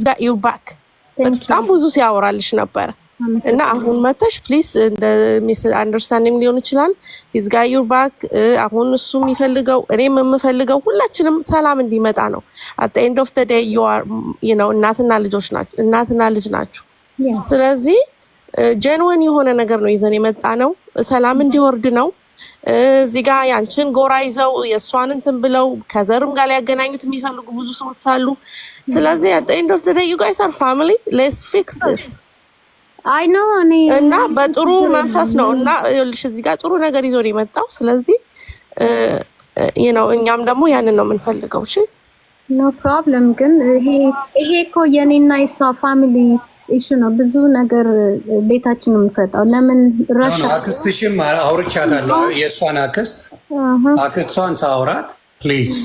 Got your back። በጣም ብዙ ሲያወራልሽ ነበረ እና አሁን መተሽ please እንደ misunderstanding ሊሆን ይችላል። He's got your back። አሁን እሱ የሚፈልገው፣ እኔም የምፈልገው ሁላችንም ሰላም እንዲመጣ ነው። At end of the day you are እናትና ልጆች ናቸው፣ እናትና ልጅ ናችሁ። ስለዚህ genuine የሆነ ነገር ነው ይዘን የመጣ ነው። ሰላም እንዲወርድ ነው። እዚህ ጋ ያንቺን ጎራ ይዘው የእሷን እንትን ብለው ከዘርም ጋር ሊያገናኙት የሚፈልጉ ብዙ ሰዎች አሉ። ስለዚህ at end of the day you guys are family, let's fix this. I know እኔ እና በጥሩ መንፈስ ነው እና ይኸውልሽ እዚህ ጋር ጥሩ ነገር ይዞ ነው የመጣው። ስለዚህ ነው እኛም ደግሞ ያንን ነው የምንፈልገው። እሺ። No problem። ግን ይሄ እኮ የኔና የሷ family issue ነው። ብዙ ነገር ቤታችን ነው የምንፈጣው። ለምን ረሻ አክስትሽም አውርቻታለሁ። የእሷን አክስት፣ አክስቷን ሳውራት please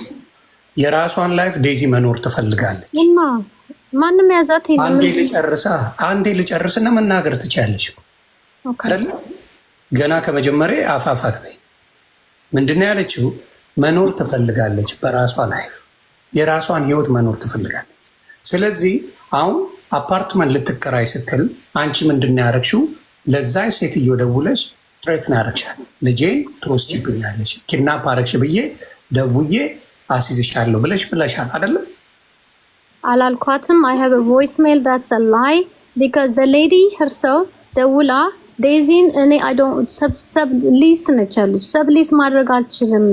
የራሷን life ዴዚ መኖር ትፈልጋለች። እና ማንም ያዛት የለም። አንዴ ልጨርሳ፣ አንዴ ልጨርስና መናገር ትችያለሽ አይደለ? ገና ከመጀመሪያ አፋፋት ላይ ምንድነው ያለችው? መኖር ትፈልጋለች በራሷ life፣ የራሷን ህይወት መኖር ትፈልጋለች። ስለዚህ አሁን አፓርትመንት ልትከራይ ስትል አንቺ ምንድን ነው ያደረግሽው? ለዛ ሴትዮ ደውለሽ threat ነው ያደረግሻት። ልጄን ትወስጂብኛለች፣ kidnap አደረግሽ ብዬ ደውዬ አስይዝሻለሁ ብለሽ ብለሻል አይደለም? አላልኳትም። I have a voicemail. That's a lie because the lady herself ደውላ ዴዚን እኔ I don't sub lease ነች ያለች፣ sub lease ማድረግ አልችልም።